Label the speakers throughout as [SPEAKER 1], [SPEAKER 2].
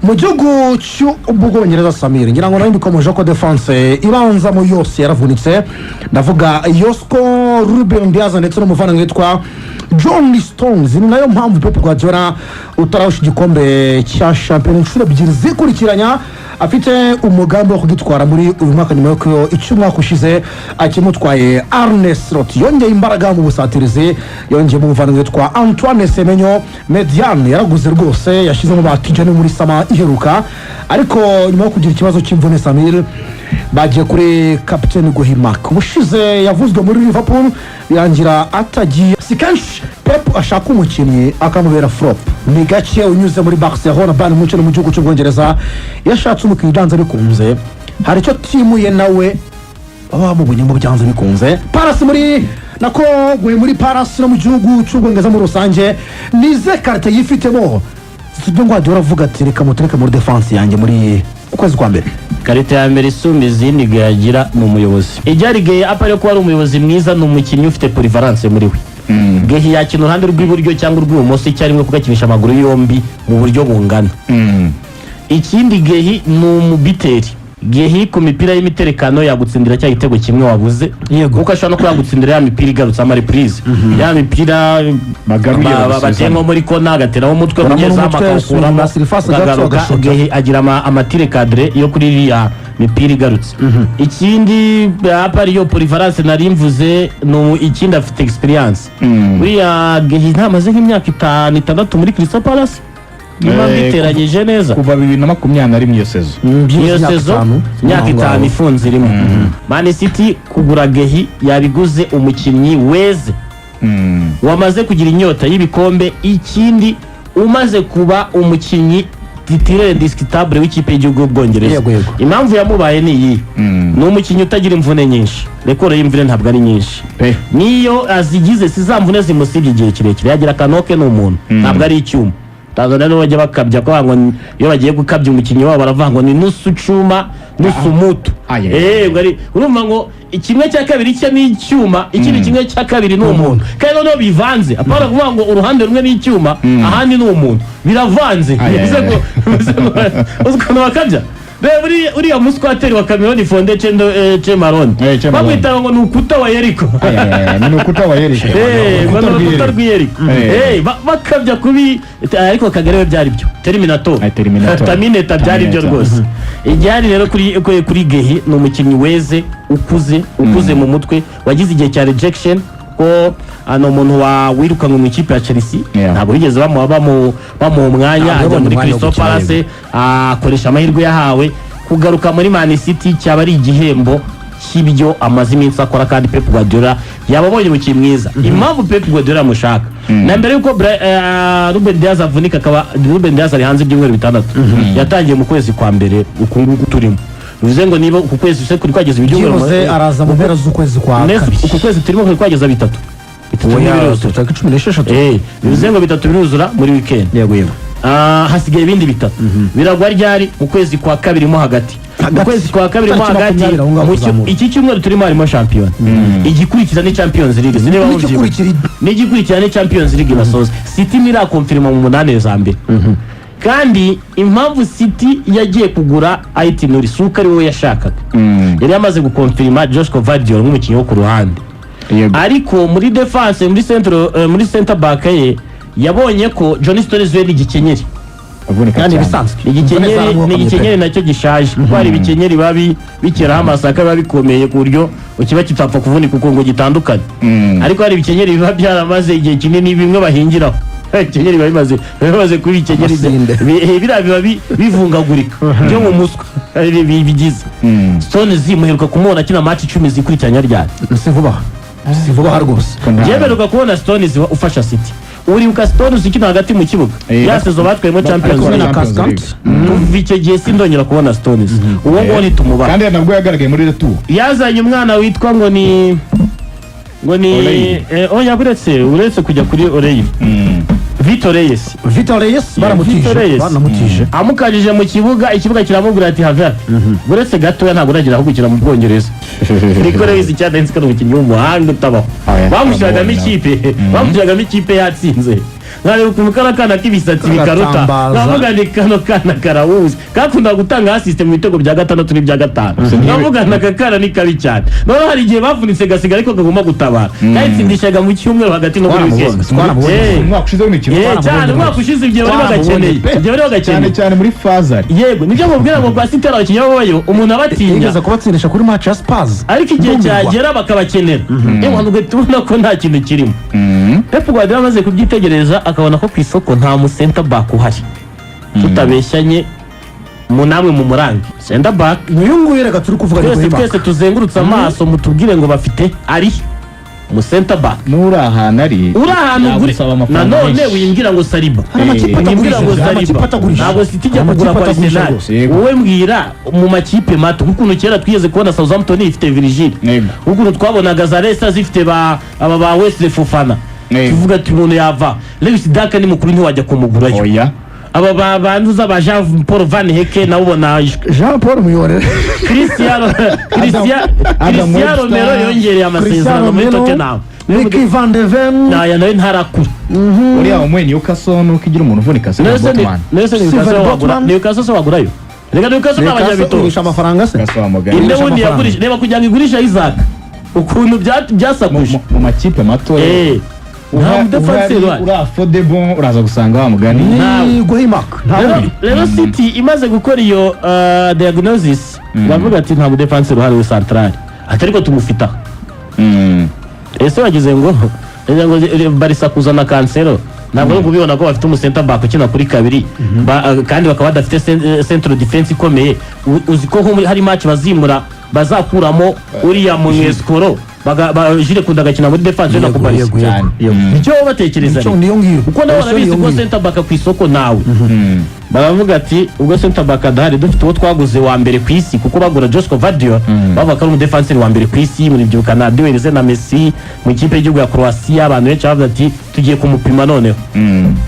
[SPEAKER 1] Mu gihugu cy'Ubwongereza, Samir, ngira ngo nawe mbikomeje ko défense ibanzamo yose yaravunitse. Ndavuga Josko, Ruben Dias ndetse n'umuvandimwe witwa John Stones. Ni nayo mpamvu Pep Guardiola, utarahusha igikombe cya shampiyona inshuro ebyiri zikurikiranya, afite umugambi wo kugitwara muri uyu mwaka, nyuma y'uko icy'umwaka ushize akimutwaye Arne Slot. Yongeye imbaraga mu busatirizi, yongeyemo umuvandimwe witwa Antoine Semenyo. Médiane yaraguze rwose, yashyizemo ba Tijani muri summer iheruka, ariko nyuma yo kugira ikibazo cy'imvune, Samir, bagiye kuri kapiteni Guehi. Ubushize yavuzwe muri Liverpool, birangira atagiye. Si kenshi Pep ashaka umukinnyi akamubera flop, ni gake. Unyuze muri Barcelona, Bayern Munich no mu gihugu cy'Ubwongereza, iyo ashatse umukinnyi, byanze bikunze hari icyo team ye nawe baba bamubonyemo. Byanze bikunze Palace muri nako Guehi muri Palace no mu gihugu cy'Ubwongereza muri rusange, nize qualité yifitemo zituma ngo uravuga ati: "Reka mutereke muri défense yanjye muri ukwezi kwa mbere."
[SPEAKER 2] Qualité ya mbere isumba izindi yagira ni umuyobozi. Ijyari Guehi, à part yo kuba ari umuyobozi mwiza, ni umukinnyi ufite polyvalence muri we. Guehi yakina uruhande rw'iburyo cyangwa urw'ibumoso icyarimwe, kuko akinisha amaguru yombi mu buryo bungana. Ikindi, Guehi ni umubuteur. Guehi ku mipira y'imiterekano yagutsindira cya gitego kimwe wabuze, kuko ashobora no kuba yagutsindira ya mipira igarutse, amareprises, ya mipira
[SPEAKER 3] Bagaruye bagasubizamo.
[SPEAKER 2] bateye nko muri corner, agateraho umutwe,
[SPEAKER 1] Kuramo
[SPEAKER 2] umunyezamu
[SPEAKER 1] n'umutwe,
[SPEAKER 2] akawukuramo,
[SPEAKER 1] na surface gato,
[SPEAKER 2] ukagaruka.
[SPEAKER 1] agashota.
[SPEAKER 2] Guehi agira amatirs cadrés yo kuri iriya mipira igarutse. Ikindi, à part iyo polyvalence nari mvuze, ni ikindi, afite experience. Buriya Guehi ntamaze nk'imyaka 5, 6 muri Crystal Palace, niba mbiteranyije neza?
[SPEAKER 3] Kuva 2021, iyo saison.
[SPEAKER 2] Iyo saison, imyaka 5 ifunze irimo. Man City kugura Guehi yabiguze umukinnyi weze, wamaze kugira inyota y'ibikombe, ikindi umaze kuba umukinnyi titulaire indiscutable w'ikipe y'igihugu y'Ubwongereza.
[SPEAKER 1] Yego.
[SPEAKER 2] Impamvu yamubaye ni iyi: ni umukinnyi utagira imvune nyinshi, record y'imvune ntabwo ari nyinshi.
[SPEAKER 3] Pe.
[SPEAKER 2] Niyo azigize, si za mvune zimusibye igihe kirekire, yagira akanoke, ni umuntu, ntabwo ari icyuma. Tanzania nibo bajya bakabya ko ngo iyo bagiye gukabya umukinnyi wabo baravuga ngo ni nusu chuma nusu mutu.
[SPEAKER 3] Ay, ay, ay.
[SPEAKER 2] Ngo urumva ngo kimwe cya kabiri cye ni icyuma, ikindi kimwe cya kabiri ni umuntu, kandi noneho bivanze. Apana kuvuga ngo uruhande rumwe ni icyuma, ahandi ni umuntu, biravanze.
[SPEAKER 3] Ay, ay,
[SPEAKER 2] Bivuze
[SPEAKER 3] ay.
[SPEAKER 2] ngo uzi ukuntu bakabya? Reba uriya muswateri wa Cameroon, Fonde Chendo, Chemarone.
[SPEAKER 3] Che Marone.
[SPEAKER 2] Bamwita ngo ni ukuta wa Yeriko.
[SPEAKER 3] Ay, ay, ay, ni ukuta wa Yeriko.
[SPEAKER 2] Ngo ni urukuta rw'Iyeriko. Bakabya kubi, ariko Kagere we byari byo Terminator.
[SPEAKER 3] Ay, Terminator.
[SPEAKER 2] Terminator byari byo
[SPEAKER 3] Terminator.
[SPEAKER 2] rwose. Igihari rero kuri Guehi, ni umukinnyi weze, ukuze, ukuze mu mutwe, wagize igihe cya rejection, ko ni umuntu wa wirukanwe mu ikipe ya Chelsea. Ntabwo bigeze bamuha umwanya.
[SPEAKER 1] Ntabwo
[SPEAKER 2] Ajya
[SPEAKER 1] yabonye
[SPEAKER 2] muri
[SPEAKER 1] umwanya wo
[SPEAKER 2] Crystal
[SPEAKER 1] gukina.
[SPEAKER 2] Palace, akoresha amahirwe yahawe. Kugaruka muri Man City cyaba ari igihembo cy'ibyo amaze iminsi akora, kandi Pep Guardiola yaba abonye umukinnyi mwiza. Impamvu Pep Guardiola amushaka, na mbere yuko Ruben Dias avunika, akaba Ruben Dias ari hanze ibyumweru 6, yatangiye mu kwezi kwa mbere uku nguku turimo, bivuze ngo niba uku kwezi se kuri kwageza ibyumweru
[SPEAKER 1] Byibuze araza mu mpera z'ukwezi kwa kabiri.
[SPEAKER 2] Uku kwezi turimo kuri kwageza bitatu, bitatu
[SPEAKER 1] Oya,
[SPEAKER 2] ntibiruzura.
[SPEAKER 1] tariki 16.
[SPEAKER 2] Bivuze ngo bitatu biruzura muri weekend.
[SPEAKER 1] Yego.
[SPEAKER 2] Hasigaye ibindi bitatu. Biragwa ryari? Mu kwezi kwa kabiri mo hagati. Mu
[SPEAKER 1] Hagati.
[SPEAKER 2] kwezi kwa kabiri mo
[SPEAKER 1] Tariki
[SPEAKER 2] hagati.
[SPEAKER 1] 20 aho ngaho kuzamura.
[SPEAKER 2] Iki cyumweru turimo harimo shampiyona, igikurikira ni Champions League, niba mubyibuka.
[SPEAKER 1] N'igikurikira.
[SPEAKER 2] N'igikurikira ni Champions League basoza. City ntirakonfirima mu munani za mbere. Kandi impamvu City yagiye kugura Ait-Nouri si uko ari we yashakaga, yari yamaze gukonfirima Josko Gvardiol nk'umukinnyi wo ku ruhande. Ariko muri defense, muri centre, muri center back ye, yabonye ko John Stones we ni igikenyeri.
[SPEAKER 3] Avunika
[SPEAKER 1] Kandi
[SPEAKER 3] cyane.
[SPEAKER 1] ibisanzwe.
[SPEAKER 2] Igikenyeri
[SPEAKER 1] Imvune
[SPEAKER 2] ni
[SPEAKER 1] zaramwokamye pe.
[SPEAKER 2] igikenyeri nacyo gishaje, kuko hari ibikenyeri biba bikeraho amasaka, biba bikomeye ku buryo kiba kitapfa kuvunika uko ngo gitandukane. Ariko hari ibikenyeri biba byaramaze igihe kinini, bimwe bahingiraho. Ibikenyeri biba bimaze kuba ibikenyeri.
[SPEAKER 1] Amasinde.
[SPEAKER 2] Biriya biba bivungagurika byo mu muswa bigize. Stones muheruka kumubona akina match 10 zikurikiranya ryari?
[SPEAKER 1] Si vuba aha, si vuba aha rwose.
[SPEAKER 3] Ko
[SPEAKER 2] Njyewe mperuka kubona Stones ufasha City. Uribuka Stones ukina hagati mu kibuga, ya saison batwayemo Champions
[SPEAKER 1] kumwe na
[SPEAKER 2] League?
[SPEAKER 3] Champions
[SPEAKER 1] Cascante.
[SPEAKER 3] League.
[SPEAKER 2] Kuva icyo gihe sindongera kubona Stones. Uwo nguwo nitumubara.
[SPEAKER 3] Kandi nabwo yagaragaye muri retour.
[SPEAKER 2] Yazanye umwana witwa ngo ni
[SPEAKER 3] O'Reilly.
[SPEAKER 2] Oya, uretse kujya kuri O'Reilly, Vitor Reyes.
[SPEAKER 1] Vitor Reyes baramutije.
[SPEAKER 2] Vitor Reyes.
[SPEAKER 1] Baramutije.
[SPEAKER 2] Amukajije mu kibuga, ikibuga kiramubwira ati: "Have hafi, uretse gatoya, ntabwo uragera aho gukina mu Bwongereza." Rico Lewis cyane, ko ari umukinnyi w'umuhanga utabaho.
[SPEAKER 3] Oya,
[SPEAKER 2] Bamushyiragamo
[SPEAKER 3] aramubona.
[SPEAKER 2] ikipe, bamushyiragamo ikipe yatsinze. Nkareba ukuntu kariya kana k'ibisatsi bikaruta,
[SPEAKER 1] Karatambaza.
[SPEAKER 2] nkavuga ni kano kana karawuzi, kakunda gutanga assist mu bitego bya gatandatu n'ibya gatanu. Nkavuga nti aka kana ni kabi cyane. Noneho hari igihe bavunitse gasigara, ariko kagomba gutabara, kayitsindishaga mu cyumweru hagati no muri
[SPEAKER 1] Twaramubonye,
[SPEAKER 2] weekend.
[SPEAKER 1] twaramubonye.
[SPEAKER 3] Umwaka ushize w'imikino.
[SPEAKER 2] Cyane, umwaka ushize igihe bari
[SPEAKER 1] Twaramubonye
[SPEAKER 2] bagakeneye,
[SPEAKER 1] pe.
[SPEAKER 2] igihe bari
[SPEAKER 3] Cyane
[SPEAKER 2] bagakeneye.
[SPEAKER 3] cyane muri fazari.
[SPEAKER 2] Yego, nibyo mubwira ngo kwa City hari abakinnyi babayo umuntu abatinya.
[SPEAKER 1] Yigeze kubatsindisha kuri match ya Spurs.
[SPEAKER 2] Ariko igihe
[SPEAKER 1] Ndumirwa.
[SPEAKER 2] cyagera bakabakenera, yewe ugahita ubona ko nta kintu kirimo. Pep Guardiola amaze kubyitegereza, akabona ko ku isoko nta mu center back uhari, tutabeshyanye mu namwe mu murangi center back.
[SPEAKER 1] Uyu nguyu reka turi kuvuga ni
[SPEAKER 2] Twese
[SPEAKER 1] Guhimaka.
[SPEAKER 2] twese tuzengurutse amaso, mutubwire ngo bafite ari mu center back.
[SPEAKER 3] N'uri ahantu ari
[SPEAKER 2] Uri ahantu uguri
[SPEAKER 3] yagusaba amafaranga
[SPEAKER 2] nanone
[SPEAKER 3] menshi.
[SPEAKER 2] wimbwira ngo Saliba.
[SPEAKER 1] Hari amakipe
[SPEAKER 2] Wimbwira
[SPEAKER 1] atagurisha,
[SPEAKER 2] ngo
[SPEAKER 1] hari amakipe
[SPEAKER 2] Saliba,
[SPEAKER 1] atagurisha.
[SPEAKER 2] ntabwo City ijya
[SPEAKER 1] Hari
[SPEAKER 2] kugura
[SPEAKER 1] amakipe
[SPEAKER 2] kwa
[SPEAKER 1] atagurisha
[SPEAKER 2] Arsenal.
[SPEAKER 1] rwose.
[SPEAKER 3] Yego.
[SPEAKER 2] Wowe mbwira mu makipe mato, nk'ukuntu kera twigeze kubona Southampton ifite Virgil, nk'ukuntu twabonaga za Leicester zifite ba aba ba Wesley Fofana, tuvuga ati umuntu yava. Lewis Dunk ni mukuru, ntiwajya kumugurayo.
[SPEAKER 3] Oya.
[SPEAKER 2] Aba ba banduza ba Jean Paul Van Hecke nabo ubona.
[SPEAKER 1] Jean Paul Muyorere.
[SPEAKER 3] Adam
[SPEAKER 2] Cristiano
[SPEAKER 3] Webster.
[SPEAKER 2] Romero yongereye amasezerano muri
[SPEAKER 1] Romero,
[SPEAKER 2] Tottenham.
[SPEAKER 1] Micky van de Ven.
[SPEAKER 2] Naya nawe ntarakura.
[SPEAKER 3] Uriya umwe Newcastle, nuko igira umuntu uvunika se?
[SPEAKER 2] Nese ni
[SPEAKER 3] Botman.
[SPEAKER 2] nese ni
[SPEAKER 1] Steven
[SPEAKER 2] Newcastle wagura.
[SPEAKER 1] Botman.
[SPEAKER 2] Newcastle se wagurayo? Reka, Newcastle ni abanyabitoro.
[SPEAKER 1] Ugurisha amafaranga se?
[SPEAKER 3] Newcastle wamugana.
[SPEAKER 2] Inde
[SPEAKER 1] Igurisha
[SPEAKER 2] wundi
[SPEAKER 1] amafaranga.
[SPEAKER 2] yagurisha? Reba kugira ngo igurishe Isak, ukuntu byasakuje.
[SPEAKER 3] Mu makipe mato
[SPEAKER 2] Nta mudefanseri uhari.
[SPEAKER 3] uri affordable, uraza gusanga wa mugani.
[SPEAKER 2] Ntawe.
[SPEAKER 1] Ni Guhimaka, nta
[SPEAKER 2] Rero
[SPEAKER 1] wundi.
[SPEAKER 2] rero City imaze gukora iyo diagnosis, bavuga ati nta mudefanseri uhari we central, ati ariko tumufite aho. Ese wagize ngo wagize ngo Barca kuzana Cancelo ntabwo ari kubibona ko bafite umu center back ukina kuri kabiri, kandi bakaba badafite central defense ikomeye? Uzi ko nko hari match bazimura, bazakuramo uriya Munyesikoro, Jules Koundé agakina muri defense na
[SPEAKER 1] Yego,
[SPEAKER 2] Cubarsi.
[SPEAKER 1] yego, yego,
[SPEAKER 3] Cyane.
[SPEAKER 1] yego.
[SPEAKER 2] Nicyo baba batekereza
[SPEAKER 1] Nicyo
[SPEAKER 2] rero.
[SPEAKER 1] niyo ngiyo.
[SPEAKER 2] Kuko nabo
[SPEAKER 1] Ese
[SPEAKER 2] barabizi
[SPEAKER 1] niyo
[SPEAKER 2] ko
[SPEAKER 1] ngiyo.
[SPEAKER 2] center back ku isoko nawe baravuga ati ubwo center back adahari, dufite uwo twaguze wa mbere ku isi, kuko bagura Josko Gvardiol bavuga ko ari umudefanseri wa mbere ku isi, muribyibuka na duel ze na Messi mu ikipe y'igihugu ya Croatia. Abantu benshi bavuga ati tugiye kumupima noneho.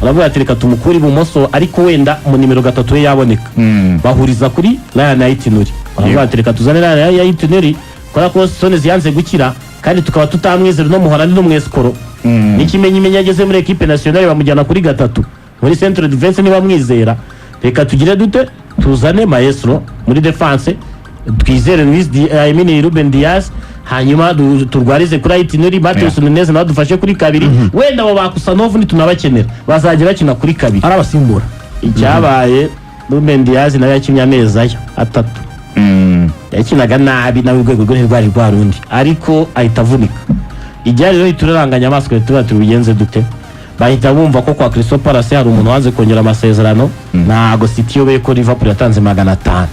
[SPEAKER 2] Baravuga ati reka tumukure ibumoso, ariko wenda mu nimero 3 we yaboneka. Bahuriza kuri Rayan Ait-Nouri, baravuga ati reka tuzane Rayan Ait-Nouri kubera ko Stones yanze gukira, kandi tukaba tutamwizera no muhorandi n'umwesikoro. N'ikimenyimenyi ageze muri équipe nationale bamujyana kuri gatatu muri centre defense, ntibamwizera. Reka tugire dute? Tuzane Maestro muri defense, twizere Luis Di, I mean Ruben Dias, hanyuma turwarize kuri Ait-Nouri, Matheus Nunes nawe dufashe kuri kabiri. Wenda abo ba Khusanov nitunabakenera bazajya bakina kuri kabiri.
[SPEAKER 1] Ari abasimbura.
[SPEAKER 2] Icyabaye, Ruben Dias nawe yakinnye amezi ayo 3, yakinaga nabi nawe, urwego rwe ntirwari rwa rundi, ariko ahita avunika. Ijyari rero turaranganya amaso, tuba tubigenze dute? Bahita bumva ko kwa Crystal Palace hari umuntu wanze kongera amasezerano. Ntago City yobeye ko Liverpool yatanze 500,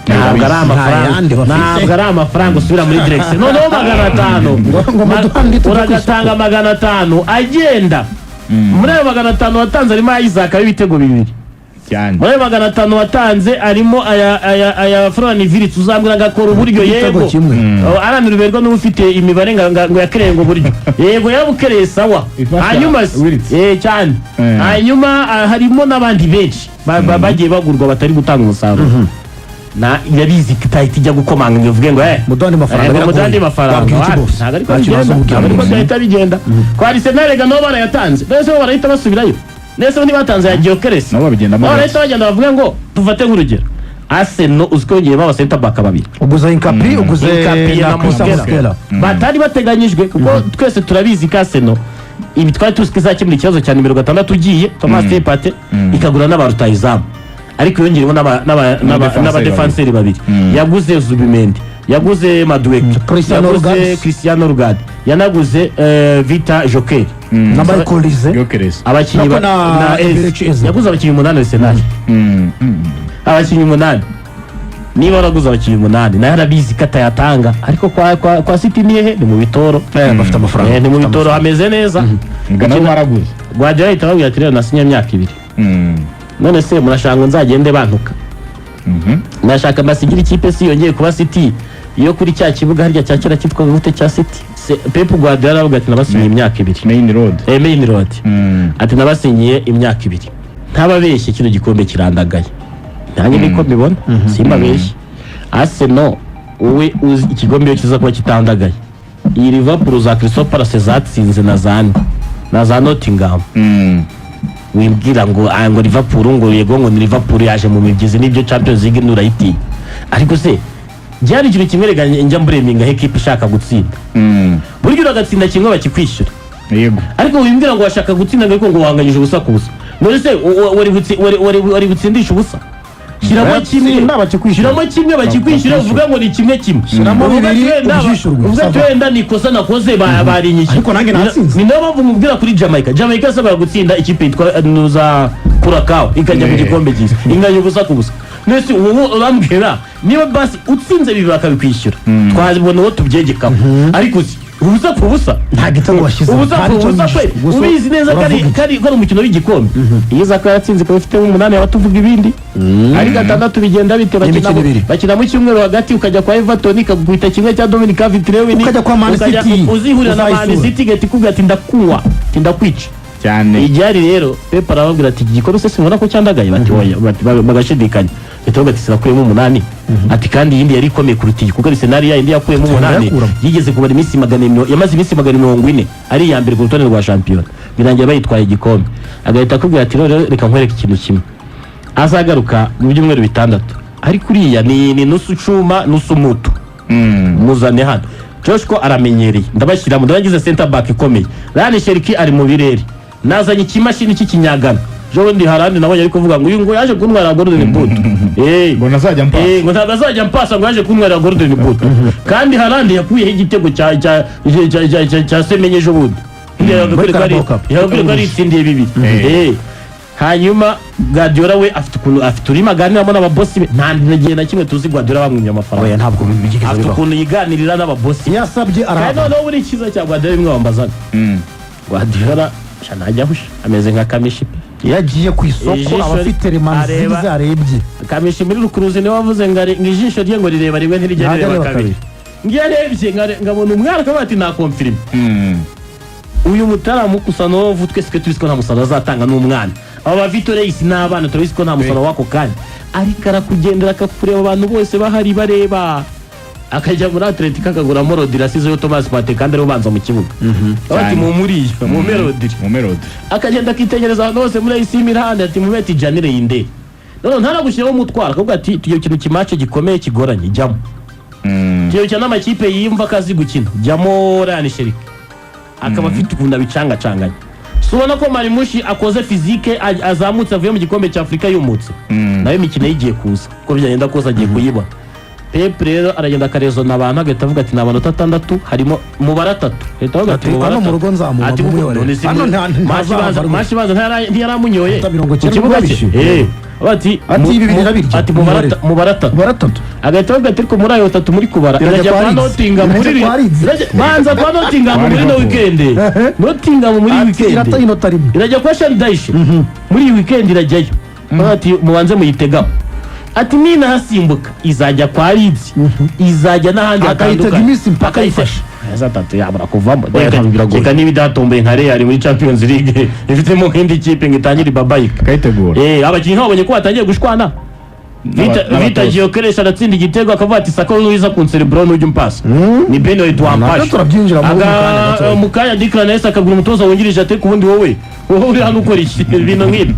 [SPEAKER 2] ntabwo ari amafaranga.
[SPEAKER 1] Yandi bafite.
[SPEAKER 2] Ntabwo ari amafaranga usubira muri direction noneho 500.
[SPEAKER 1] Ngo muduhande tujye ku isoko.
[SPEAKER 2] Uragatanga 500 agenda. Muri ayo 500 watanze harimo Isak w'ibitego bibiri.
[SPEAKER 3] Cyane.
[SPEAKER 2] Muri ayo 500 watanze harimo aya Florian Wirtz uzambwira agakora uburyo.
[SPEAKER 1] Igitego
[SPEAKER 2] Yego.
[SPEAKER 1] kimwe.
[SPEAKER 2] Oh, Alan Ruberwa niwe ufite imibare ngo yakereye ngo uburyo, yego yarabukereye, sawa.
[SPEAKER 3] Ifasha
[SPEAKER 2] Hanyuma se
[SPEAKER 3] Wirtz.
[SPEAKER 2] Cyane. Hanyuma harimo n'abandi benshi bagiye bagurwa batari gutanga umusaruro, na irabizi ko itahita ijya gukomanga ngo ivuge ngo
[SPEAKER 1] Muduhane mafaranga,
[SPEAKER 2] ngo
[SPEAKER 1] biragoye.
[SPEAKER 2] muduhane mafaranga.
[SPEAKER 1] Wabwira iki
[SPEAKER 2] Wapi?
[SPEAKER 1] boss?
[SPEAKER 2] Ntabwo ariko
[SPEAKER 1] Nta kintu
[SPEAKER 2] bigenda.
[SPEAKER 1] wazamubwira
[SPEAKER 2] Ntabwo ariko
[SPEAKER 1] rwose.
[SPEAKER 2] byahita bigenda. Kwa Arsenal rega nabo barayatanze, mbese bo barahita basubirayo nese bo ntibatanze ya Gyökeres?
[SPEAKER 3] Nabo babigendamo
[SPEAKER 2] Nabo
[SPEAKER 3] gake.
[SPEAKER 2] barahita bagenda bavuga ngo dufate nk'urugero Arsenal, uzi ko yongeyemo aba center back babiri.
[SPEAKER 1] Uguze Hincapié, uguze
[SPEAKER 2] Hincapié
[SPEAKER 1] na
[SPEAKER 2] na
[SPEAKER 1] Christian
[SPEAKER 2] Mosquera.
[SPEAKER 1] Mosquera.
[SPEAKER 2] Batari bateganyijwe, kuko twese turabizi ko Arsenal ibi twari tuzi ko izakemura ikibazo cya nimero 6 ugiye Thomas Partey, ikagura n'aba rutahizamu, ariko yongeremo n'abadefanseri babiri. Yaguze Zubimendi, yaguze Madueke,
[SPEAKER 1] Cristiano
[SPEAKER 2] yaguze
[SPEAKER 1] Norgard.
[SPEAKER 2] Cristiano Norgard, yanaguze Viktor Gyökeres.
[SPEAKER 1] Na Michael Olise.
[SPEAKER 3] Gyökeres.
[SPEAKER 2] Abakinnyi
[SPEAKER 1] Nako na
[SPEAKER 2] Eze.
[SPEAKER 1] Eberechi Eze.
[SPEAKER 2] Yaguze abakinnyi umunani Arsenal, abakinnyi umunani. Niba waraguze abakinnyi umunani, nayo arabizi ko atayatanga, ariko kwa City ni hehe? Ni mu bitoro.
[SPEAKER 1] Bafite amafaranga.
[SPEAKER 2] Ni mu bitoro, hameze neza.
[SPEAKER 3] Ngo nabo baraguze.
[SPEAKER 2] Guardiola ahita ababwira ati rero nasinye imyaka 2. None se murashaka ngo nzagende bantuka? Nashaka mbasigire ikipe si yongeye kuba City iyo kuri cya kibuga harya cya kera cyitwaga gute cya City? Pep Guardiola aravuga ati nabasinyiye imyaka 2.
[SPEAKER 3] Main Road.
[SPEAKER 2] Main Road. Ati nabasinyiye imyaka 2, ntababeshye kino gikombe kirandagaye, nanjye niko mbibona, simbabeshye. Arsenal wowe uzi igikombe iyo kiza kuba kitandagaye, iyi Liverpool za Crystal Palace zatsinze na za nde na za Nottingham. Wibwira ngo ngo Liverpool, ngo yego, ngo ni Liverpool yaje mu mibyizi, n'ibyo Champions League nurayitinya. Ariko se byari ikintu kimwe? Rega njya mbureminga ekipe ishaka gutsinda. Burya uragatsinda kimwe bakikwishyura. Ariko wimbwira ngo washaka gutsinda, ariko ngo wanganyije ubusa ku busa. None se wari butsindisha ubusa? Shyiramo kimwe.
[SPEAKER 1] Bayatsinda bakikwishyura.
[SPEAKER 2] Shyiramo kimwe bakikwishyura, uvuga ngo ni kimwe kimwe.
[SPEAKER 1] Shyiramo
[SPEAKER 2] Uvuga ati
[SPEAKER 1] bibiri, ubyishyurwe.
[SPEAKER 2] uvuga ati
[SPEAKER 1] Ça va.
[SPEAKER 2] wenda ni ikosa nakoze, barinyishyuye.
[SPEAKER 1] Ariko nanjye natsinze.
[SPEAKER 2] Ni nayo mpamvu mubwira kuri Jamaica. Jamaica yasabwaga gutsinda ikipe yitwa nuza Curacao, ikajya mu gikombe cyiza, inganya ubusa ku busa. Nese ubu urambwira niba basi utsinze bibiri bakabikwishyura, twabona uwo tubyegekaho, ariko uzi ubusa ku busa,
[SPEAKER 1] Nta gitego washyize.
[SPEAKER 2] ubusa
[SPEAKER 1] Nta
[SPEAKER 2] ku
[SPEAKER 1] n'icyo
[SPEAKER 2] busa kwe.
[SPEAKER 1] wishyuye. Gusa
[SPEAKER 2] Ubizi neza ko
[SPEAKER 1] uravuga iki?
[SPEAKER 2] ari ko ari umukino w'igikombe. Iyo uza ko yaratsinze ikaba ifitemo 8, yaba tuvuga ibindi. Ariko 6 bigenda bite? Bakina
[SPEAKER 1] Imikino ibiri.
[SPEAKER 2] Bakina mu cyumweru hagati, ukajya kwa Everton ikagukubita kimwe cya Dominic Calvert-Lewin,
[SPEAKER 1] Ukajya kwa Man City.
[SPEAKER 2] Uzihurira na Man
[SPEAKER 1] Uzayisura.
[SPEAKER 2] City igahita ikubwira ati ndakunywa, ati ndakwica. Igihari rero, Pep arababwira ati iki gikombe se simbona ko cyandagaye? Bati oya, bati bagashidikanya. Bahita bavuga ati sinakuyemo 8, ati kandi iyindi yari ikomeye kuruta iyi, kuko Arsenal ya yindi yakuyemo 8
[SPEAKER 1] Yakuramo.
[SPEAKER 2] yigeze kubara iminsi yamaze iminsi 440 ari iya mbere ku rutonde rwa shampiyona, birangira bayitwaye igikombe. Agahita akubwira ati rero reka nkwereke ikintu kimwe, azagaruka mu byumweru 6, ariko uriya ni nusu cuma nusu mutu. Muzane hano Joshua aramenyereye, ndabashyiramo, ndabagize center back ikomeye. Rayan Cherki ari mu birere, nazanye ikimashini cy'ikinyagana. Ejo bundi harandi nabonye ari kuvuga ngo uyu ngo yaje kuntwara Golden Boot.
[SPEAKER 3] Ngo ntazajya mpasa.
[SPEAKER 2] Ngo ntabwo azajya mpasa, ngo yaje kuntwara Golden Boot. Kandi Haaland yakuyeho igitego cya Semenye ejo bundi.
[SPEAKER 1] Muri Carabao Cup.
[SPEAKER 2] Yagakwiye ko ari itsindiye bibiri. Hanyuma Guardiola we afite ukuntu, afite ururimi aganiramo n'ababosi be. Nta gihe na kimwe tuzi Guardiola bamwimye amafaranga.
[SPEAKER 1] Oya, ntabwo bigeze
[SPEAKER 2] Afite
[SPEAKER 1] bibaho.
[SPEAKER 2] ukuntu yiganirira n'ababosi be.
[SPEAKER 1] Iyo asabye
[SPEAKER 2] Kandi
[SPEAKER 1] arahabwa.
[SPEAKER 2] noneho buri cyiza cya Guardiola, bimwe wambazaga, Guardiola sha ntajya ahusha, ameze nka Kamishi pe.
[SPEAKER 1] Iyo agiye ku isoko
[SPEAKER 2] Ijisho
[SPEAKER 1] aba afite remanzi zarebye.
[SPEAKER 2] Kamishi muri rukuruzi niwe wavuze ngo ijisho rye ngo rireba rimwe, ntirijya
[SPEAKER 1] Ntajya
[SPEAKER 2] rireba
[SPEAKER 1] areba
[SPEAKER 2] kabiri. Ngo iyo arebye ngabona umwana akavuga ati nakomfirima uyu mutaramu Kusanovu. Twese twe tubizi ko nta musaruro azatanga n'umwana. Aba ba Vitor Reis n'abana, turabizi ko nta musaruro w'ako kanya, ariko arakugendera akakureba abantu bose bahari bareba, akajya muri Atletico akaguramo Rodri, asizeyo Thomas Partey kandi ariwe ubanza mu kibuga. Bati
[SPEAKER 3] Cyane.
[SPEAKER 2] Mumuriye mume Rodri.
[SPEAKER 3] Mu Melody.
[SPEAKER 2] Akagenda akitegereza ahantu hose muri AC Milan, ati mube Tijjani Reijnders. None ntanagushyiraho umutwaro, akavuga ati tugiye gukina ikimace gikomeye kigoranye, jyamo. Tugiye gukina n'amakipe yiyumva ko azi gukina, jyamo Rayan Cherki. Akaba afite ukuntu abicangacanganya. Si ubona ko Marmoush akoze physique, azamutse avuye mu gikombe cya Afurika yumutse? Nayo imikino ye igiye kuza, uko byagenda kose agiye kuyibona. Pep rero aragenda akarezona abantu, agahita avuga ati ni amanota 6, harimo mubare 3, agahita avuga ati
[SPEAKER 1] Ati,
[SPEAKER 2] mubare
[SPEAKER 1] hano mu
[SPEAKER 2] 3.
[SPEAKER 1] rugo nzamuha,
[SPEAKER 2] Ati,
[SPEAKER 1] mumuyore.
[SPEAKER 2] none si
[SPEAKER 1] Hano
[SPEAKER 2] match
[SPEAKER 1] ntazava rwose.
[SPEAKER 2] Match ibanza ntiyaramunyoye
[SPEAKER 1] Ata
[SPEAKER 2] ku
[SPEAKER 1] 90
[SPEAKER 2] kibuga cye.
[SPEAKER 1] bishyuye.
[SPEAKER 2] Ati
[SPEAKER 1] Ati, ibi bibiri nabirya.
[SPEAKER 2] Ati
[SPEAKER 1] Mubare.
[SPEAKER 2] mubare 3.
[SPEAKER 1] Mubare 3.
[SPEAKER 2] Agahita avuga ati ariko muri ayo 3 muri kubara
[SPEAKER 1] Irajya
[SPEAKER 2] irajya
[SPEAKER 1] kwa
[SPEAKER 2] kwa
[SPEAKER 1] Leeds.
[SPEAKER 2] Nottingham muri
[SPEAKER 1] Irajya kwa Leeds.
[SPEAKER 2] banza kwa Nottingham
[SPEAKER 3] Kwa
[SPEAKER 2] muri no
[SPEAKER 3] Liverpool.
[SPEAKER 2] weekend, Nottingham muri
[SPEAKER 1] Ati,
[SPEAKER 2] weekend
[SPEAKER 1] irata inota rimwe.
[SPEAKER 2] Irajya kwa Sean Dyche muri iyi weekend, irajyayo. Ati mubanze muyitegaho, ati ninahasimbuka izajya kwa Leeds, izajya n'ahandi
[SPEAKER 1] Akayitega
[SPEAKER 2] hatandukanye.
[SPEAKER 1] iminsi mpaka
[SPEAKER 2] Akayitega.
[SPEAKER 1] ayifashe.
[SPEAKER 2] Eza 3 yabura kuvamo.
[SPEAKER 1] Oya, ntabwo biragoye.
[SPEAKER 2] Reka niba idatomboye nka Real muri Champions League ifitemo nk'indi kipe ngo itangire ibabayika.
[SPEAKER 3] Akayitegura.
[SPEAKER 2] Abakinnyi nk'ababonye ko batangiye gushwana.
[SPEAKER 3] N'abatoza.
[SPEAKER 2] Vita Gyökeres aratsinda igitego akavuga ati Saka nuza kunserebura nujya umpasa ni Ben White wampashe.
[SPEAKER 1] Nabyo turabyinjira mu kanya gatoya.
[SPEAKER 2] Mu kanya Declan Rice akagura umutoza wungirije, ati ubundi wowe uri hano ukora iki? Ibintu nk'ibi.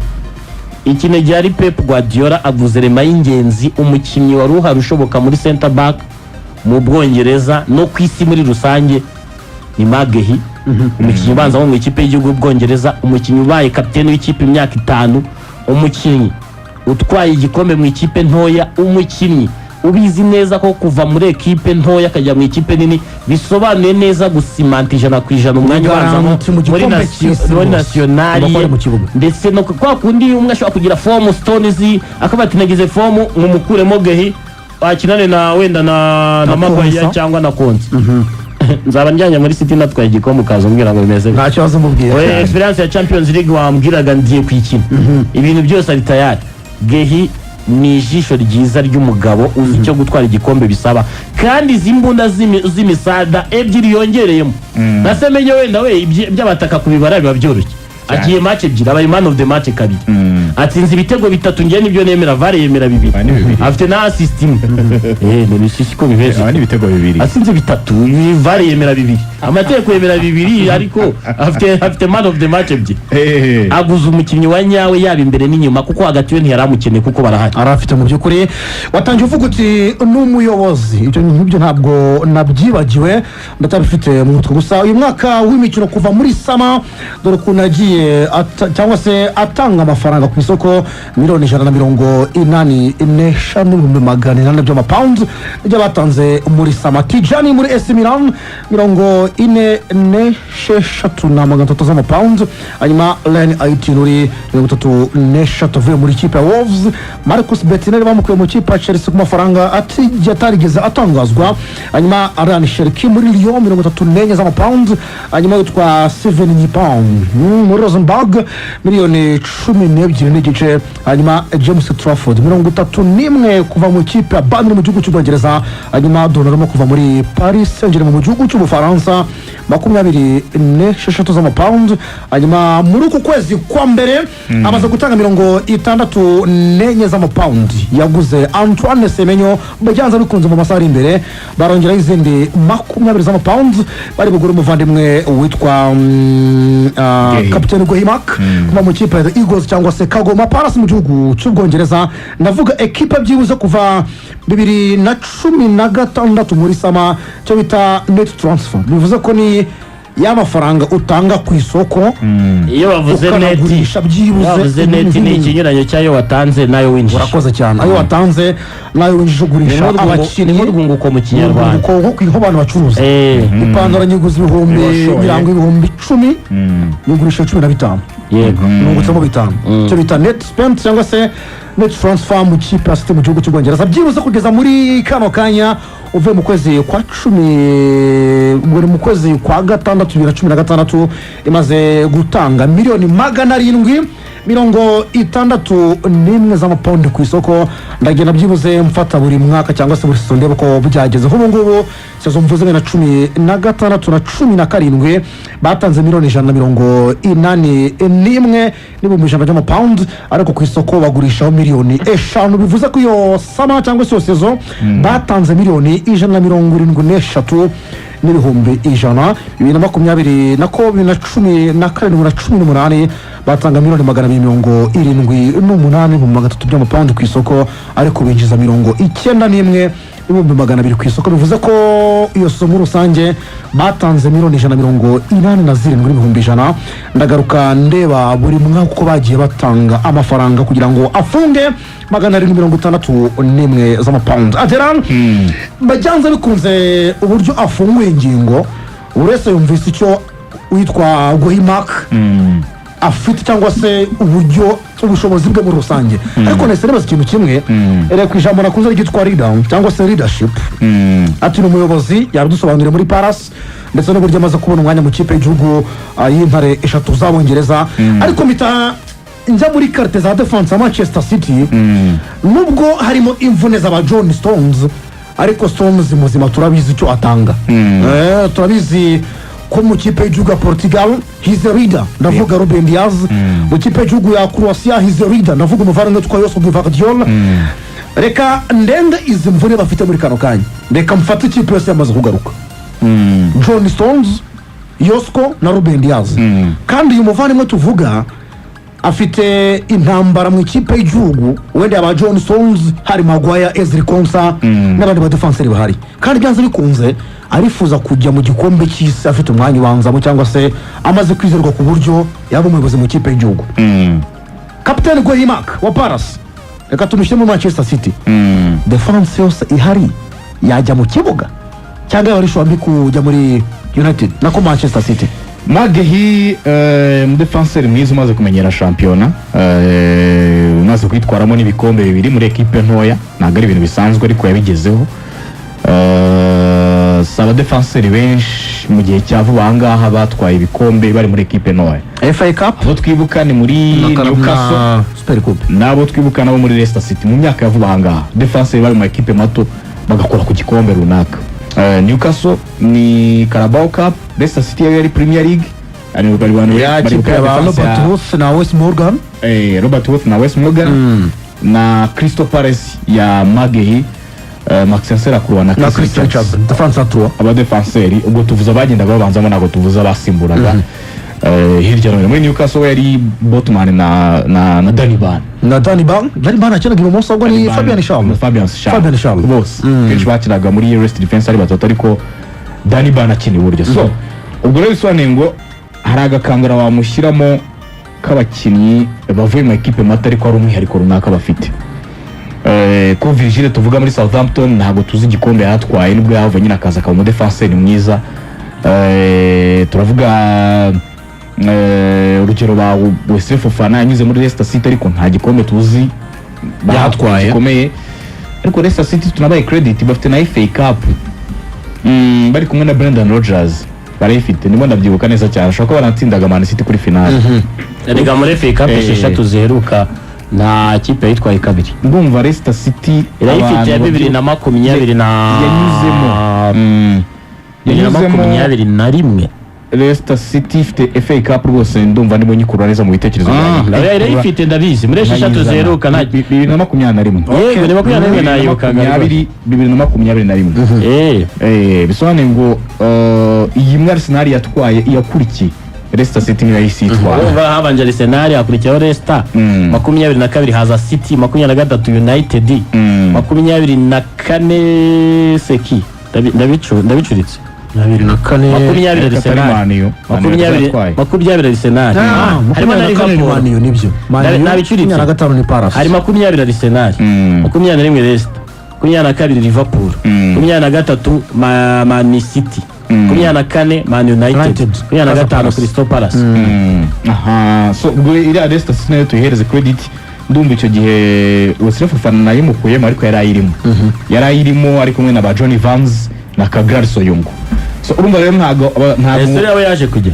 [SPEAKER 2] Ikintu gihari, Pep Guardiola avuze rema y'ingenzi, umukinnyi wari uhari ushoboka muri center back mu Bwongereza no ku isi muri rusange ni Magehi, umukinnyi ubanza wo mu ikipe y'igihugu y'Ubwongereza, umukinnyi ubaye kapiteni w'ikipe imyaka 5, umukinnyi utwaye igikombe mu ikipe ntoya, umukinnyi ubizi neza ko kuva muri ekipe ntoya akajya mu ikipe nini bisobanuye neza gusimanta 100% umwanya ubanzamo
[SPEAKER 1] Garanti mu
[SPEAKER 2] muri
[SPEAKER 1] gikombe cy'isi
[SPEAKER 2] muri
[SPEAKER 1] rwose.
[SPEAKER 2] nationale
[SPEAKER 1] Ugomba kuba ari mu kibuga.
[SPEAKER 2] Ndetse no kwa kundi umwe ashobora kugira forme, Stones akaba ati nagize forme, ngumukuremo Guehi akinane na wenda na Maguire
[SPEAKER 1] Konsa.
[SPEAKER 2] cyangwa na Konsa, nzaba njyanye muri City natwaye igikombe, ukaza umbwira ngo bimeze bite?
[SPEAKER 1] Nta kibazo mubwira.
[SPEAKER 2] Oya, experience ya Champions League wambwiraga ngiye kuyikina, ibintu byose ari tayari. Guehi ni ijisho ryiza ry'umugabo uzi icyo gutwara igikombe bisaba, kandi izi mbunda z'imisada ebyiri yongereyemo na Semenyo, wenda we iby'abataka kubibara biba byoroshye. Agiye match ebyiri, abaye man of the match kabiri, atsinze ibitego bitatu. Njye nibyo nemera, VAR yemera bibiri.
[SPEAKER 3] Ah, ni bibiri.
[SPEAKER 2] Afite na assist imwe. None si ko bimeze?
[SPEAKER 3] Aba ni ibitego bibiri.
[SPEAKER 2] Atsinze bitatu, VAR yemera bibiri, amategeko yemera bibiri, ariko afite man of the match ebyiri. Aguze umukinnyi wa nyawe, yaba imbere n'inyuma, kuko hagati we ntiyari amukeneye kuko barahari.
[SPEAKER 1] Arafite. Mu by'ukuri watangiye uvuga uti ni umuyobozi, ibyo nk'ibyo ntabwo nabyibagiwe, ndacyabifite mu mutwe. Gusa uyu mwaka w'imikino, kuva muri summer, dore ukuntu yagiye cyangwa se atanga amafaranga ku isoko: 185,800,000 by'amapawundi nibyo batanze muri summer. Tijani muri AC Milan, 43,300 z'amapawundi. Hanyuma Rayan Ait-Nouri, 33 avuye muri ikipe ya Wolves. Marcus Bettinelli bamukuye mu ikipe ya Chelsea ku mafaranga atarigeze atangazwa. Hanyuma Rayan Cherki muri Lyon, 34 z'amapawundi. Hanyuma witwa Steven Nypan muri Rosenborg, 12.5 miliyoni. Hanyuma James Trafford, 31 kuva mu ikipe ya Burnley mu gihugu cy'Ubwongereza. Hanyuma Donnarumma kuva muri Paris Saint-Germain mu gihugu cy'Ubufaransa, 26 z'amapawundi. Hanyuma muri uku kwezi kwa mbere amaze gutanga 64 z'amapawundi, yaguze Antoine Semenyo. Byanze bikunze mu masaha ari imbere barongeraho izindi 20 z'amapawundi, bari bugure umuvandimwe witwa
[SPEAKER 3] Guehi.
[SPEAKER 1] Kapiteni Guehi Marc kuva mu ikipe ya The Eagles cyangwa se Kagoma Palace mu gihugu cy'Ubwongereza. Ndavuga ekipe byibuze kuva 2016 muri summer, cyo bita net transfer, bivuze ko ni ya mafaranga utanga ku isoko
[SPEAKER 2] Iyo bavuze net,
[SPEAKER 1] ukanagurisha byibuze
[SPEAKER 2] bavuze net, ni ikinyuranyo cy'ayo watanze n'ayo winjije.
[SPEAKER 1] Urakoze cyane, ayo watanze n'ayo winjije ugurisha abakinnyi.
[SPEAKER 2] Ni nk'urwunguko mu Kinyarwanda.
[SPEAKER 1] Urwunguko, nko abantu bacuruza. Ipantaro nyiguze ibihumbi
[SPEAKER 3] Washoye.
[SPEAKER 1] mirongo, 10,000, nyigurisha 15, nungutsemo bitanu. Icyo bita net spend cyangwa se net transfer mu kipe ya City mu gihugu cy'Ubwongereza, byibuze kugeza muri kano kanya, uvuye mu kwezi kwa cumi, ubwo ni mu kwezi kwa gatandatu 2016, imaze gutanga 761,000,000 z'amapawundi ku isoko. Ndagenda byibuze mfata buri mwaka cyangwa se buri saison, ndeba uko byageze. Nk'ubu ngubu saison mvuze, 2016 na 17, batanze 181,100,000 by'amapawundi, ariko ku isoko bagurishaho 5 miliyoni. Bivuze ko iyo summer cyangwa se iyo saison batanze 173,100,000. 2020, nako 2017 na 18, batanga 278,300,000 by'amapawundi ku isoko, ariko binjiza 91,200,000 ku isoko. Bivuze ko iyo saison muri rusange batanze 187,100,000. Ndagaruka ndeba buri mwaka uko bagiye batanga amafaranga kugira ngo afunge 761 z'amapawundi. Ateran bajyanze bikunze uburyo afunguye ingingo, buri wese yumvise icyo witwa Guehi Marc afite cyangwa se uburyo, ubushobozi bwe muri rusange. Ariko nahise nibaza ikintu kimwe reka ku ijambo nakunze ryitwa leader cyangwa se leadership. Ati ni umuyobozi, yabidusobanuriye muri Palace, ndetse n'uburyo amaze kubona umwanya mu kipe y'igihugu y'intare eshatu z'Abongereza. Ariko mpita njya muri qualité za defense ya Manchester City. Nubwo harimo imvune z'aba John Stones, ariko Stones muzima turabizi icyo atanga. Turabizi ko mu kipe y'igihugu ya Portugal he's a leader, ndavuga Ruben Dias. Mu kipe y'igihugu ya Croatia he's a leader, ndavuga umuvandimwe witwa Josko Gvardiol. Reka ndenge izi mvune bafite muri kano kanya, reka mfate ikipe yose yamaze kugaruka: John Stones, Josko na Ruben Dias. Kandi uyu muvandimwe tuvuga afite intambara mu ikipe y'igihugu, wenda yaba John Stones, hari Maguire, Ezri Konsa n'abandi badefanseri bahari, kandi byanze bikunze arifuza kujya mu gikombe cy'isi afite umwanya ubanzamo cyangwa se amaze kwizerwa ku buryo yaba umuyobozi mu ikipe y'igihugu. Kapiteni Guehi Marc wa Palace, reka tumushyire muri Manchester City. Defense yose ihari yajya mu kibuga, cyangwa yaba ari mbi kujya muri United, nako Manchester City?
[SPEAKER 3] Magehi, umudefanseri mwiza umaze kumenyera shampiyona, umaze kwitwaramo n'ibikombe bibiri muri ekipe ntoya. Ntabwo ari ibintu bisanzwe, ariko yabigezeho. Si abadefanseri benshi mu gihe cya vuba aha ngaha batwaye ibikombe bari muri ekipe ntoya.
[SPEAKER 1] FA Cup
[SPEAKER 3] Abo twibuka ni muri Newcastle
[SPEAKER 1] na Super Coupe.
[SPEAKER 3] N'abo twibuka nabo muri Leicester City mu myaka ya vuba aha ngaha, defanseri bari mu ekipe mato bagakora ku gikombe runaka. Newcastle ni Carabao Cup, Leicester City yari Premier League. Bari
[SPEAKER 1] Ya
[SPEAKER 3] bari
[SPEAKER 1] kipe ya ba
[SPEAKER 3] defense
[SPEAKER 1] Robert Huth na Wes Morgan.
[SPEAKER 3] Robert Huth na Wes Morgan na Crystal Palace ya Marc Guehi, Maxence Lacroix na
[SPEAKER 1] na
[SPEAKER 3] Chris
[SPEAKER 1] Chris
[SPEAKER 3] Richards.
[SPEAKER 1] Richards, defense à trois.
[SPEAKER 3] Abadefanseri ubwo tuvuze abagendaga babanzamo, ntabwo tuvuze abasimburaga. Hirya no hino muri Newcastle we yari Botman na Danny Burn.
[SPEAKER 1] Na Danny Burn. Danny Burn akinaga ibumoso, ahubwo ni Fabian Schär.
[SPEAKER 3] Fabian Schär.
[SPEAKER 1] Fabian Schär.
[SPEAKER 3] Bose kenshi bakinaga muri rest defense ari batatu, ariko Danny Burn akina iburyo. So ubwo rero bisobanuye ngo hari agakangara wamushyiramo k'abakinnyi bavuye mu ekipe mato ariko hari umwihariko runaka bafite. Ko Virgile tuvuga muri Southampton, ntabwo tuzi igikombe yatwaye nubwo yahava nyine akaza akaba umudefanseri mwiza. Turavuga urugero ba Wesley Fofana yanyuze muri Leicester City, ariko nta gikombe tuzi
[SPEAKER 1] Yatwaye.
[SPEAKER 3] gikomeye. Ariko Leicester City tunabaye credit, bafite na FA Cup, bari kumwe na Brendan Rodgers barayifite, ndimo ndabyibuka neza cyane, ashobora kuba baranatsindaga Man City kuri finale.
[SPEAKER 2] Erega muri FA Cup 6 ziheruka nta kipe yitwaye kabiri.
[SPEAKER 3] Ndumva Leicester City
[SPEAKER 2] Irayifite
[SPEAKER 3] abantu
[SPEAKER 2] ya bibiri na makumyabiri na
[SPEAKER 3] yanyuzemo.
[SPEAKER 2] bibiri na
[SPEAKER 3] Yanyuzemo.
[SPEAKER 2] 21.
[SPEAKER 3] Leicester City ifite FA Cup rwose, ndumva ndimo nyikurura neza mu bitekerezo byanjye.
[SPEAKER 2] Oya, irayifite ndabizi, muri 6
[SPEAKER 3] Nkayizana.
[SPEAKER 2] ziheruka nta
[SPEAKER 3] 2021.
[SPEAKER 2] Yego, ni 21, nayibukaga.
[SPEAKER 3] 2021. Bisobanuye ngo iyi imwe Arsenal yatwaye iyakurikiye Leicester City niyo yahise yitwara.
[SPEAKER 2] Urumva habanje Arsenal, hakurikiraho Leicester, 22 haza City, 23 United, 24 seki. Ndabicuritse.
[SPEAKER 1] 24.
[SPEAKER 2] 20
[SPEAKER 3] Reka atari
[SPEAKER 2] Arsenal.
[SPEAKER 3] Man U. Man U
[SPEAKER 2] 20.
[SPEAKER 3] yatwaye.
[SPEAKER 2] 20 Arsenal. Harimo na
[SPEAKER 1] 24 ni
[SPEAKER 2] Liverpool.
[SPEAKER 1] Man U, nibyo. Man U,
[SPEAKER 2] Nabicuritse.
[SPEAKER 1] 25 ni Palace.
[SPEAKER 2] Hari 20 Arsenal, 21 Leicester, 22 Liverpool, 23 Man City, 24 Man United,
[SPEAKER 1] United.
[SPEAKER 2] 25
[SPEAKER 1] Palace.
[SPEAKER 2] Crystal Palace.
[SPEAKER 3] Aha, so ubwo iriya Leicester City nayo tuyihereze credit. Ndumva icyo gihe Wesley Fofana nayo imukuyemo, ariko yari ayirimo, yari ayirimo ari kumwe na ba John Evans na Caglar Soyuncu. So urumva rero ntago ntago
[SPEAKER 2] Leicester yawe yaje kujya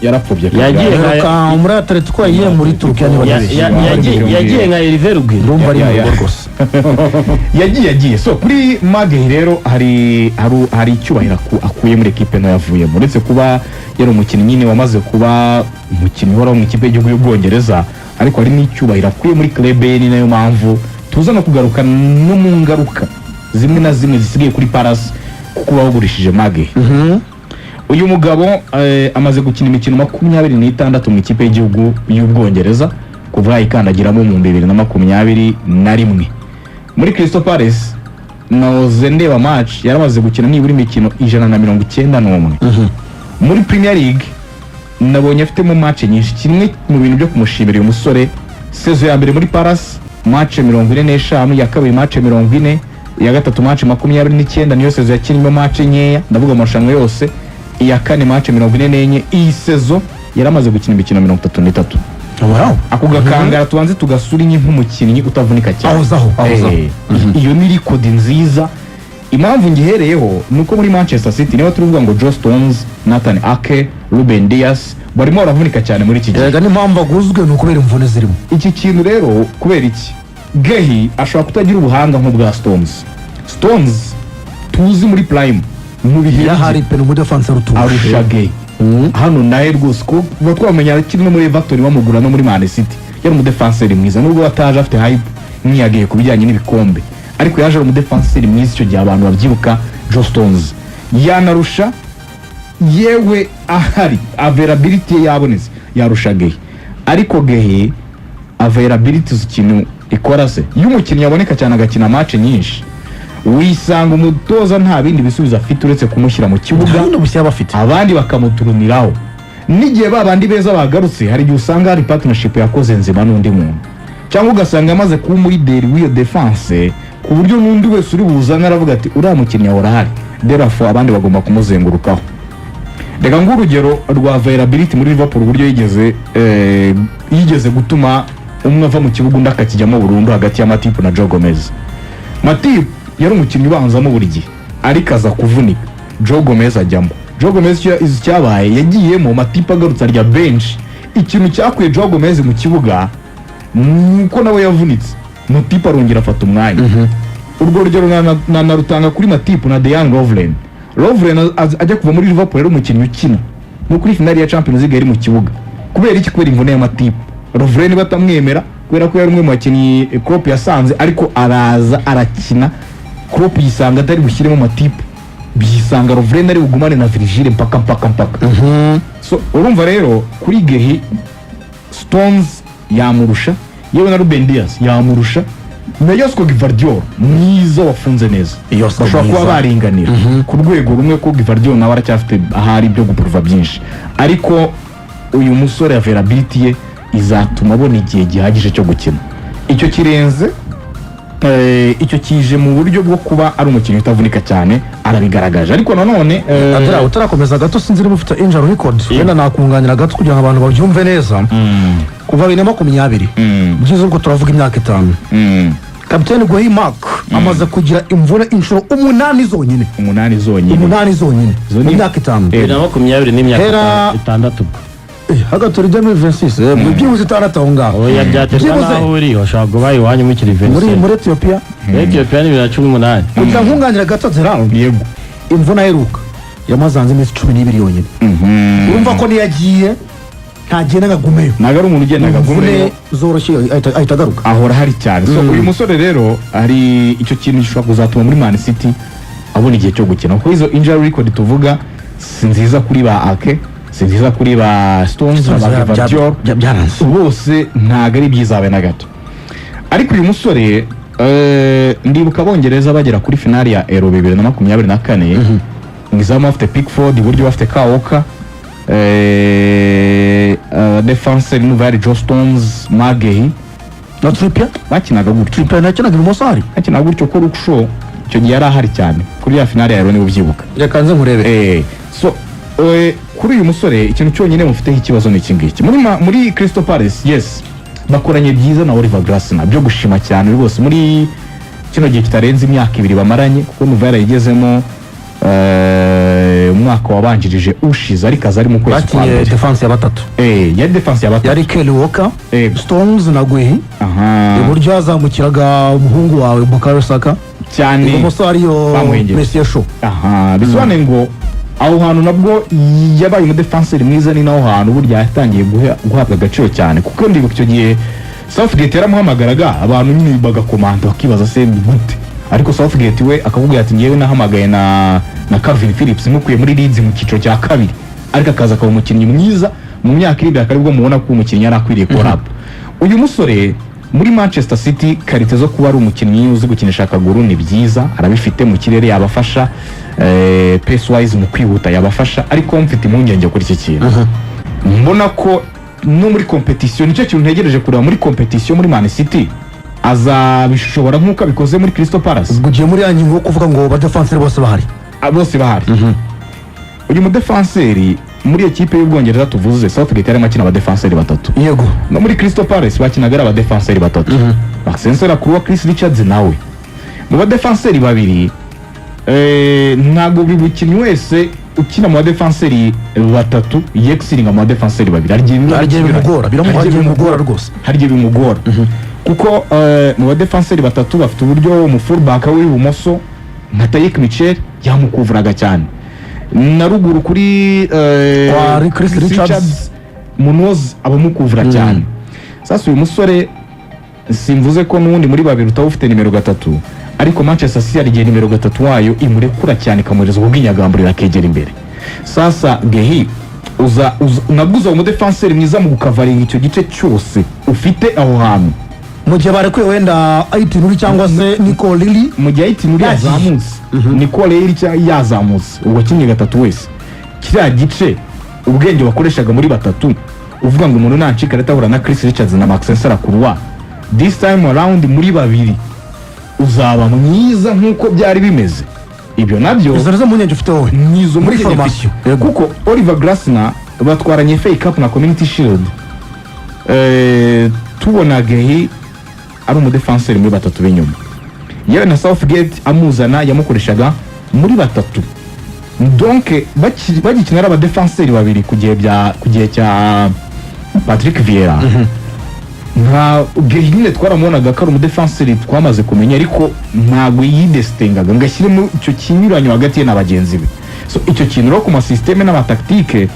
[SPEAKER 3] yarapfubye.
[SPEAKER 2] Yagiye
[SPEAKER 1] Heruka muri Atletico, yagiye muri Turukiya niba ntibeshye.
[SPEAKER 2] Yagiye nka Hervé Rugwiro.
[SPEAKER 1] Ndumva ari
[SPEAKER 3] Ya-
[SPEAKER 1] mu
[SPEAKER 3] ya-
[SPEAKER 1] rugo rwose.
[SPEAKER 3] Yagiye. So kuri Marc Guehi rero hari icyubahiro akuye muri ekipe nto yavuyemo, uretse kuba yari umukinnyi nyine wamaze kuba umukinnyi uhoraho mu ikipe y'igihugu y'Ubwongereza, ariko hari n'icyubahiro akuye muri club ye. Ni nayo mpamvu tuza no kugaruka no mu ngaruka zimwe na zimwe zisigaye kuri Palace kuko bagurishije Marc Guehi. Uyu mugabo amaze gukina imikino 26 mu ikipe y'igihugu y'Ubwongereza kuva yayikandagiramo mu 2021. Muri Crystal Palace nahoze ndeba match, yaramaze gukina nibura imikino 191. Muri Premier League nabonye afitemo match nyinshi. Kimwe mu bintu byo kumushimira uyu musore, saison ya mbere muri Palace match 45, iya kabiri match 40, iya gatatu match 29, niyo saison yakinnyemo match nkeya, ndavuga mu marushanwa yose, iya kane match 44. Iyi saison yaramaze gukina imikino 33. Ako gakangara tubanze tugasura inyi nk'umukinnyi utavunika cyane.
[SPEAKER 1] Ahozaho, ahozaho.
[SPEAKER 3] Iyo ni record nziza. Impamvu ngihereyeho ni uko muri Manchester City niba turuvuga ngo Joe Stones, Nathan Ake, Ruben Dias barimo baravunika cyane muri iki gihe.
[SPEAKER 1] Erega n'impamvu aguzwe ni ukubera imvune zirimo.
[SPEAKER 3] Iki kintu rero, kubera iki Guehi ashobora kutagira ubuhanga nk'ubwa Stones? Stones tuzi muri prime mu bihe bye,
[SPEAKER 1] Yahari pe, ni umudefanse rutuje.
[SPEAKER 3] Arusha Guehi hano nawe rwose, ko kuva twamenya akiri no muri Everton bamugura no muri Man City yari umudefanseri mwiza, nubwo ataje afite hype nk'iya Guehi ku bijyanye n'ibikombe, ariko yaje ari umudefanseri mwiza icyo gihe abantu babyibuka. Joe Stones yanarusha, yewe ahari availability ye yabonetse yarusha Guehi. Ariko Guehi availability uzi ikintu ikora se? Iyo umukinnyi aboneka cyane agakina match nyinshi, wisanga umutoza nta bindi bisubizo afite uretse kumushyira mu kibuga.
[SPEAKER 1] Nta bundi bushya bafite.
[SPEAKER 3] Abandi bakamuturuniraho. N'igihe ba bandi beza bagarutse, hari igihe usanga hari partnership yakoze nzima n'undi muntu, cyangwa ugasanga amaze kuba umulideri w'iyo defense ku buryo n'undi wese uri buzane aravuga ati uriya mukinnyi ahora ahari, therefore abandi bagomba kumuzengurukaho. Reka nguhe urugero rwa availability muri Liverpool, uburyo yigeze gutuma umwe ava mu kibuga undi akakijyamo burundu hagati ya Matip na Joe Gomez. Matip yari umukinnyi ubanzamo buri gihe, ariko aza kuvunika, Joe Gomez ajyamo. Joe Gomez izi cyabaye, yagiyemo, Matip agarutse arya bench. Ikintu cyakuye Joe Gomez mu kibuga ni uko nawe yavunitse, Matip arongera afata umwanya. Urwo rugero nanarutanga kuri Matip na Dejan Lovren. Lovren ajya kuva muri Liverpool yari umukinnyi ukina. No kuri finali ya Champions League yari mu kibuga. Kubera iki? Kubera imvune ya Matip. Lovren batamwemera kubera ko yari umwe mu bakinnyi Klopp yasanze, ariko araza arakina. Klopp yisanga atari bushyiremo Matip, byisanga Lovren ari bugumane na Virgil mpaka mpaka mpaka. So urumva rero, kuri Guehi, Stones yamurusha, yewe na Ruben Dias yamurusha, na Josko Gvardiol mwiza wafunze neza.
[SPEAKER 1] Josko
[SPEAKER 3] Bashobora kuba
[SPEAKER 1] mwiza.
[SPEAKER 3] baringanira ku rwego rumwe, ko Gvardiol nawe aracyafite ahari ibyo gupuruva byinshi, ariko uyu musore availability ye izatuma abona igihe gihagije cyo gukina. Icyo kirenze, icyo kije mu buryo bwo kuba ari umukinnyi utavunika cyane, arabigaragaje. Ariko nanone
[SPEAKER 1] Atara utarakomeza gato, sinzi niba ufite injury record, wenda nakunganira gato kugira ngo abantu babyumve neza. Kuva 2020, byiza, ubwo turavuga imyaka 5, kapiteni Guehi Marc amaze kugira imvune inshuro 8 zonyine.
[SPEAKER 3] 8 zonyine.
[SPEAKER 1] 8 zonyine
[SPEAKER 3] Izo
[SPEAKER 1] mu myaka 5.
[SPEAKER 2] 2020 n'imyaka 6 ubwo.
[SPEAKER 1] Hagati muri 2026, byibuze 6 aho ngaho.
[SPEAKER 2] Oya, byaterwa
[SPEAKER 1] Byibuze.
[SPEAKER 2] n'aho uri, washobora kuba iwanyu mukiri
[SPEAKER 1] Muri
[SPEAKER 2] 27.
[SPEAKER 1] muri Ethiopia.
[SPEAKER 2] Muri Ethiopia ni 2018.
[SPEAKER 1] Kugira nkunganira gato Gerard,
[SPEAKER 3] Yego.
[SPEAKER 1] imvune aheruka yamaze hanze iminsi 12 yonyine. Urumva ko niyo agiye ntagenda ngo agumeyo.
[SPEAKER 3] Ntabwo ari umuntu ugenda
[SPEAKER 1] Imvune
[SPEAKER 3] agumeyo.
[SPEAKER 1] zoroshye ahita agaruka.
[SPEAKER 3] Ahora hari cyane. So uyu musore rero, hari icyo kintu gishobora kuzatuma muri Man City abona igihe cyo gukina, kuko izo injury record tuvuga si nziza kuri ba Ake, si nziza kuri ba Stones na ba Gvardiol.
[SPEAKER 1] Byaranze.
[SPEAKER 3] Bose ntabwo ari byiza habe na gato. Ariko uyu musore, ndibuka Abongereza bagera kuri finali ya Euro 2024, mu izamu bafite Pickford, iburyo bafite Kawoka, defense n'uva yari Joe Stones, Magehi
[SPEAKER 1] Na Trippier.
[SPEAKER 3] Bakinaga gutyo.
[SPEAKER 1] Trippier nakinaga ibumoso hari.
[SPEAKER 3] Bakinaga gutyo ko Luke Shaw icyo gihe yari ahari cyane kuri ya finali ya Euro, niba ubyibuka.
[SPEAKER 1] Reka nze nkurebe.
[SPEAKER 3] So kuri uyu musore, ikintu cyonyine mufiteho ikibazo ni iki ngiki: muri Crystal Palace, yes, bakoranye byiza na Oliver Glasner, byo gushima cyane rwose, muri kino gihe kitarenze imyaka 2 bamaranye, kuko nuva yarayigezemo umwaka wabanjirije ushize, ariko aza ari mu kwezi kwa
[SPEAKER 1] Bakinye
[SPEAKER 3] mbere.
[SPEAKER 1] defense ya batatu.
[SPEAKER 3] Yari defense ya batatu.
[SPEAKER 1] Yari Kyle Walker, Stones na Guehi. Iburyo hazamukiraga umuhungu wawe Bukayo Saka, ibumoso hariyo
[SPEAKER 3] Bamwengera.
[SPEAKER 1] Messias Shaw.
[SPEAKER 3] Aha bisobanuye ngo aho hantu nabwo yabaye umudefanseri mwiza, ni naho hantu burya yatangiye guhabwa agaciro cyane, kuko ndibuka icyo gihe Southgate yaramuhamagaraga, abantu nyine bagakomanta bakibaza se ni gute, ariko Southgate we akakubwira ati: "Ngewe nahamagaye na Calvin Phillips mukuye muri Leeds mu cyiciro cya kabiri, ariko akaza akaba umukinnyi mwiza mu myaka iri imbere, akaba aribwo mubona ko umukinnyi yari akwiriye kuba." Uyu musore muri Manchester City, qualité zo kuba ari umukinnyi uzi gukinisha akaguru ni byiza, arabifite. Mu kirere yabafasha, pace wise mu kwihuta yabafasha, ariko mfite impungenge kuri iki kintu. Mbona ko no muri competition, nicyo kintu ntegereje kureba muri competition muri Man City, azabishobora nk'uko abikoze muri Crystal Palace.
[SPEAKER 1] Ubwo ugiye muri ya ngingo yo kuvuga ngo badefanseri bose bahari.
[SPEAKER 3] Ah, bose bahari. Uyu mudefanseri muri ekipe y'Ubwongereza tuvuze, Southgate yarimo akina abadefanseri batatu. No muri Crystal Palace bakinaga ari abadefanseri batatu, Maxence Lacroix, Chris Richards nawe mu badefanseri babiri. Ntabwo buri mukinnyi wese ukina mu badefanseri batatu yexcellinga mu badefanseri babiri. Hari igihe biba
[SPEAKER 1] Hari igihe
[SPEAKER 3] binyuranye.
[SPEAKER 1] bimugora,
[SPEAKER 3] Hari igihe
[SPEAKER 1] hari igihe bimugora rwose.
[SPEAKER 3] Hari igihe bimugora, kuko mu badefanseri batatu bafite uburyo umu fullback w'ibumoso nka Tyrick Mitchell yamukuvuraga cyane, na ruguru kuri
[SPEAKER 1] Kwa Chris Richards.
[SPEAKER 3] Munoz abamukuvura cyane. Sasa uyu musore, simvuze ko n'ubundi muri babiri utaba ufite nimero 3, ariko Manchester City hari igihe nimero 3 wayo imurekura cyane, ikamuhereza ubwinyagamburiro akegera imbere. Sasa Guehi uza nabwo uzaba umudefanseri mwiza mu gukavaringa icyo gice cyose ufite aho hantu.
[SPEAKER 1] Mu gihe barekuye wenda Aït-Nouri cyangwa se Nico O'Reilly.
[SPEAKER 3] Mu gihe Aït-Nouri
[SPEAKER 1] Yagiye.
[SPEAKER 3] yazamutse, Nico O'Reilly yazamutse, ubwo akinnye gatatu wese, kiriya gice ubwenge wakoreshaga muri batatu, uvuga ngo umuntu nancika arahita ahura na Chris Richards na Maxence Lacroix, this time around muri babiri uzaba mwiza nk'uko byari bimeze? Ibyo nabyo
[SPEAKER 1] Izo nizo mpungenge ufite wowe.
[SPEAKER 3] Nizo
[SPEAKER 1] Muri
[SPEAKER 3] mpungenge
[SPEAKER 1] formation.
[SPEAKER 3] mfite. Kuko Oliver Glasner batwaranye FA Cup na Community Shield, tubona Guehi ari umudefanseri muri batatu b'inyuma, yewe na Southgate amuzana yamukoreshaga muri batatu. Donc bagikina ari abadefanseri babiri ku gihe cya Patrick Vieira, nka Guehi nyine twaramubonaga ko ari umudefanseri twamaze kumenya, ariko ntabwo yidesitingaga ngo ashyiremo icyo kinyuranyo hagati ye na bagenzi be. So icyo kintu rero ku masisiteme n'amatactique.